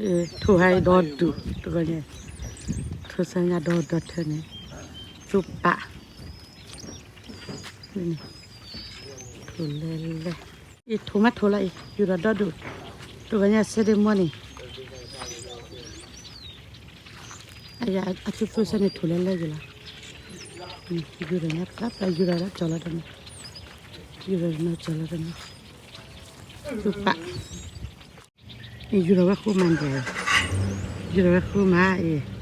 ထိၣ်ဟါအံၤဒီဒူၣ်တဂီၤညါ, ထိၣ်ဆၢညါဒီဒီထၢန့ၣ်, သူပာ်, ထိၣ်လဲၤလဲၤ, အံၤထိၣ်မးထိၣ်လီၤအံၤ ယူၤဒီးဒီဒူၣ်, တဂီၤညါစဲဒ့မီန့ၣ်, အသူသူဆၢန့ၣ် ထိၣ်လဲၤလဲၤယံၤလီၤ, ယူၤဒီးညါပျၢ်ပျၢ် ယူၤဒီးလၢကၠီၤလီၤတနီၤ, ယူၤဒီးနီၤကၠီၤလီၤတနီၤ, သူပာ် ယူၤဒီးဝဲဃုမၤဒဲး, ယူၤဒီးဝဲဃုမၤအံၤ.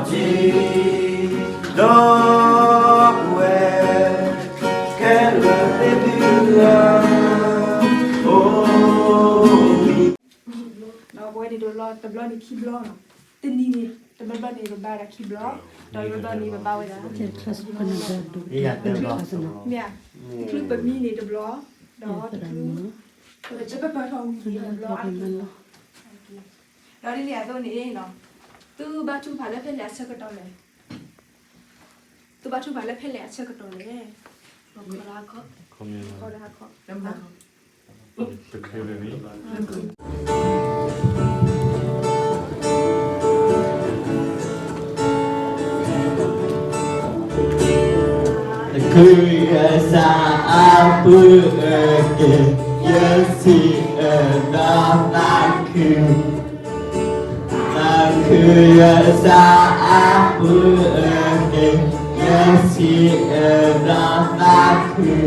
ဒီပုၢ်ဝဲၢ်ခဲလၢာ်သ့ၣ်သုဧၢ, အိၣ် ဒီးပဝဲန့ၣ်တဘျီ တဘျီန့ၣ်ခံဘျီနီၤ, တနံၤန့ၣ် တဘျီဘျီန့ၣ် ပဘါဝဲဒၣ်ခံဘျီ, ဒီးတဘျီဘျီန့ၣ် ပဘါဝဲဒၣ် မ့ၢ်ဧါ, တချုးပမံန့ၣ်တဘျီ, ဒီးတချုး ပပၢၢ်ထီၣ်ဝံၤန့ၣ်တဘျီအါတက့ၢ်လီၤ. ဒီးဒ်န့ၣ်အသိးန့ၣ်နီၤ, သုဘါထုကဖၣ်လၢဖဲလဲၣ်အဆၢကတီၢ်လဲၣ်, သုဘါထုကဖၣ်လၢဖဲလဲၣ်အဆၢကတီၢ်လဲၣ်, ခီဒၣ်ခီ တချုးန့ၣ် သးခုကစၢ်အပူၤအက့ၢ်, ယစံးအၢဒီးသးခု, သးခုကစၢ်အပူၤအက့ၢ်, ယစံးအၢဒီးသးခု,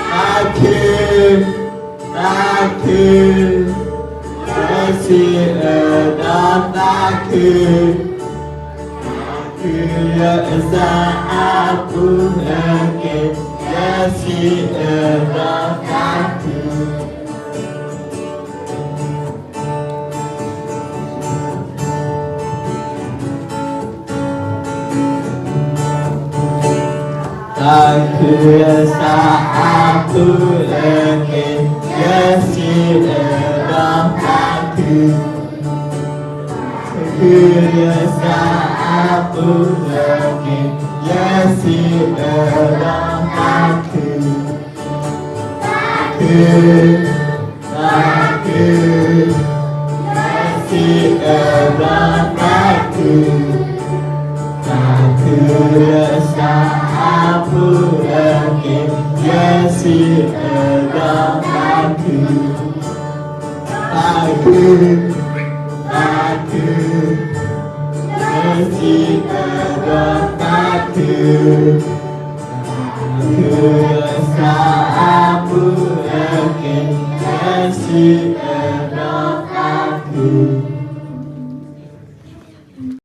သးခု, သးခု, ယစံးအၢဒီးသးခု, သးခုကစၢ်အပူၤအက့ၢ်, ယစံးအၢဒီးသးခု. သးခုကစၢ်အပူၤအက့ၢ်, ယစံးအၢဒီးသးခု, သးခုကစၢ်အပူၤအက့ၢ်, ယစံးအၢဒီးသးခု, သးခု, သးခု, ယစံးအၢဒီးသးခု, သးခုကစၢ်အပူၤအက့ၢ်, ယစံးအၢဒီးသးခု, သးခု, သးခု, ယစံးအၢဒီးသးခု.